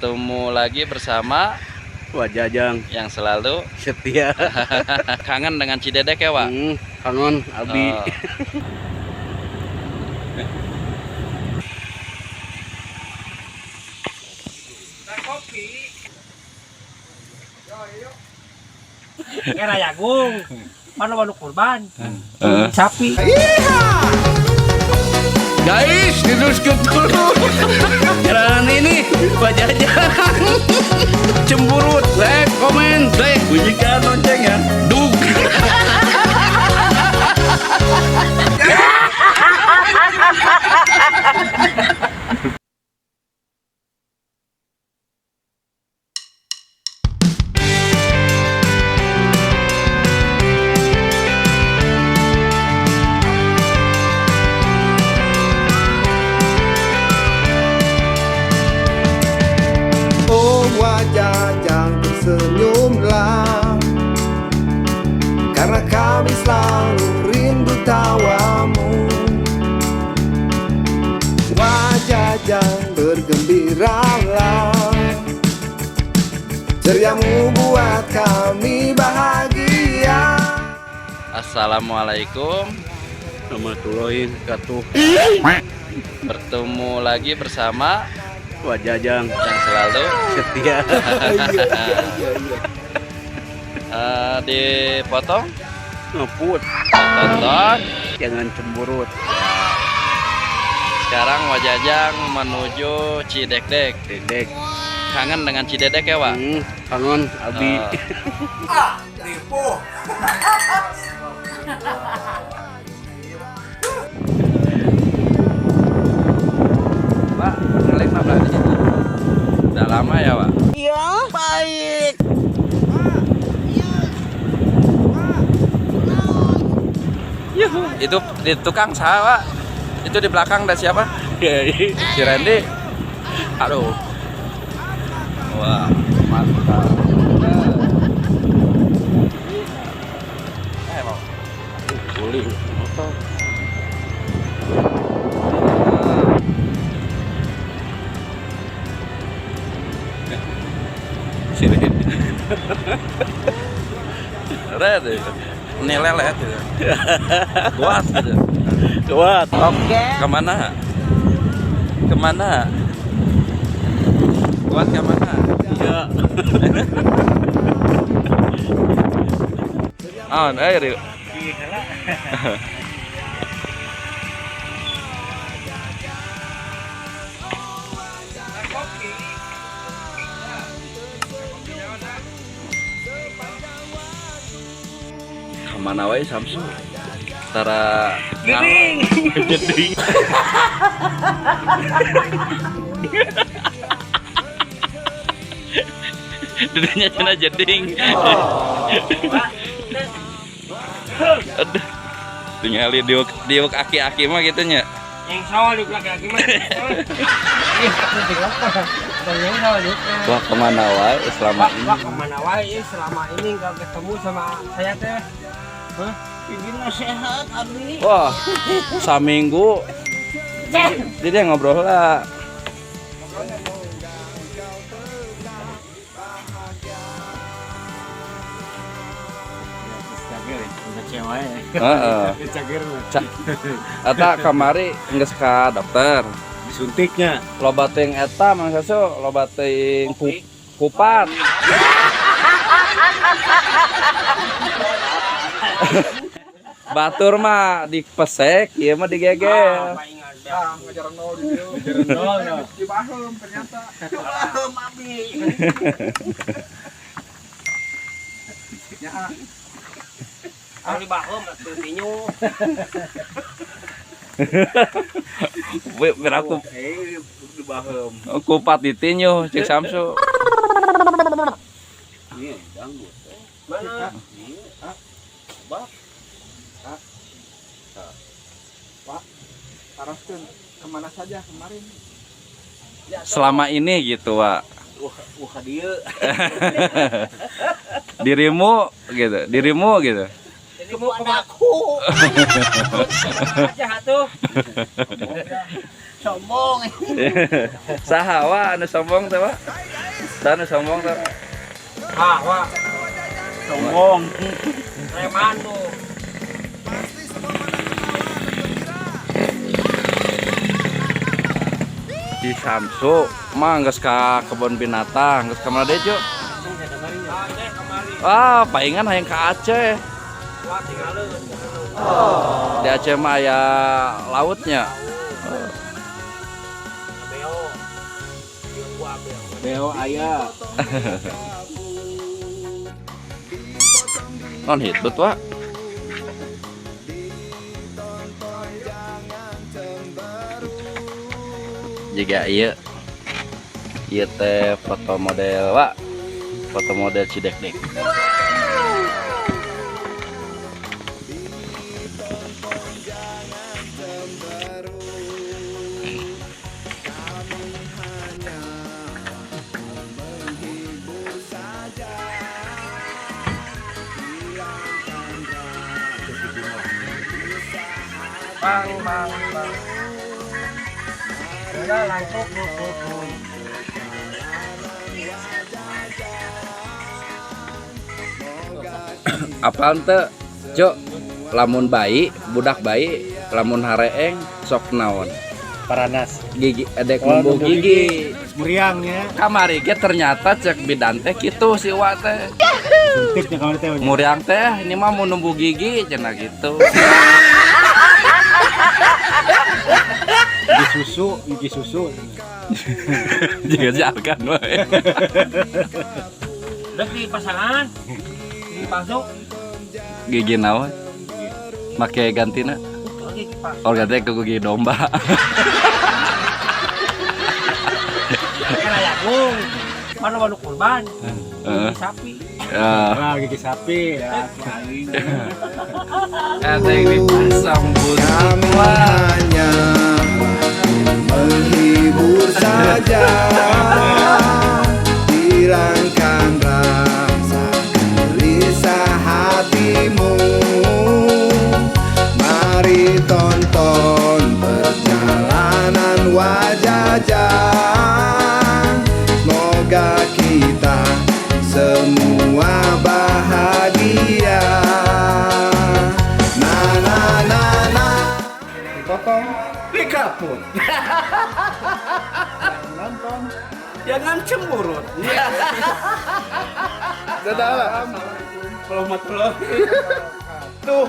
Ketemu lagi bersama Wa Jajang yang selalu setia. Kangen dengan Cidedek ya, Wak? Kangen Abi. Oh. Era jagung, mana walu kurban, sapi. Guys, diteruskan dulu. Jalanan ini Wa Jajang cemburut, like, komen, like, bunyikan lonceng ya. Dug. Oh wajah tersenyumlah, karena kami selalu rindu tawamu. Wajah bergembiralah, ceriamu buat kami bahagia. Assalamualaikum. Warahmatullahi wabarakatuh. Bertemu lagi bersama Wa Jajang yang selalu setia. Dipotong, Ngeput, tonton. Jangan cemburut. Sekarang Wa Jajang menuju Cidekdek. Dedek. Kangen dengan Cidedek ya, Wak? Kangen Abi. Oh. Pak, ngeling Pak di situ. Udah lama ya, Pak? Iya, baik. Yuhu, itu di tukang saya, Pak. Itu di belakang ada siapa? Si Randy. Aduh. Wah, mantap. Mau. Guling motor. Si Randy. Randy. Ini lelet gitu. Kuat gitu. Kuat. Oke. Kemana? Kemana? Kuat kemana? Iya. Oh, ayo. Kemana wae Samsu? Tara Jeding. Jeding. Duduknya cina jeding. Aduh. Tinggal diuk diuk aki-aki mah gitu nya. Yang sawah di belakang gimana? Yang sawah di. Wah, kemana wae selama Wah, ini? wah kemana wae selama ini nggak ketemu sama saya teh? Hah? Bibi mah sehat, Abi. Wah, saminggu. Jadi dia ngobrol lah. Heeh. Eta kamari geus ka dokter. Disuntiknya. Loba teuing eta Mang Sasu, loba teuing kupat. Batur mah dipesek, ieu mah digegel. Kalau di bahem atuh tinyu. Biar aku Di bahem. kupat ditinju cek Samsu. Iya, dangdut. Mana? Pak, arahkan kemana saja kemarin? Selama ini gitu, Wak. Wah, wah dia. Dirimu gitu, dirimu gitu. Jadi mau kemana Aku aja atuh? sombong. Saha wa anu sombong teh, Wak? Sana sombong tuh. Ah, wah. Sombong. Preman tuh. Di Samsu mah geus ka kebun binatang, geus ka mana deui, Cuk? Ah, palingan hayang ka Aceh. Di Aceh mah aya lautnya. Beo aya. Non hitut, Wak. Jika iya iya teh foto model, Wak. Foto model Cidekdek. Bang, bang, bang. Udah langsung. Apaan teh, Cok? Lamun bayi, budak bayi, lamun hareeng sok naon? Paranas. Gigi edek Oh, numbuh numbuh gigi. Muriangnya. Kamari ge ternyata cek bidan teh kitu si Wa teh. Suntiknya kamari teh. Muriang teh ini mah mau numbuh gigi cenah gitu. Gigi susu, gigi susu. Jika jalan wae. Udah di pasangan. Di palsu. Gigi naon? Make gantina. Gigi palsu. Oh, ganti ke gigi domba. Kan ayagung. Mana wanu kurban. Heeh. Gigi sapi. Ya. Ah, gigi sapi ya, aing. Ada yang dipasang butik, Kami Wak. hanya menghibur saja. Hilangkan rasa gelisah hatimu. Mari tonton perjalanan Wajajan. Semoga kita semua bahagia. Na na na na. Dipotong, dikaput. Nonton, Jangan cemberut. Dadah. Warahmatullahi. Tuh.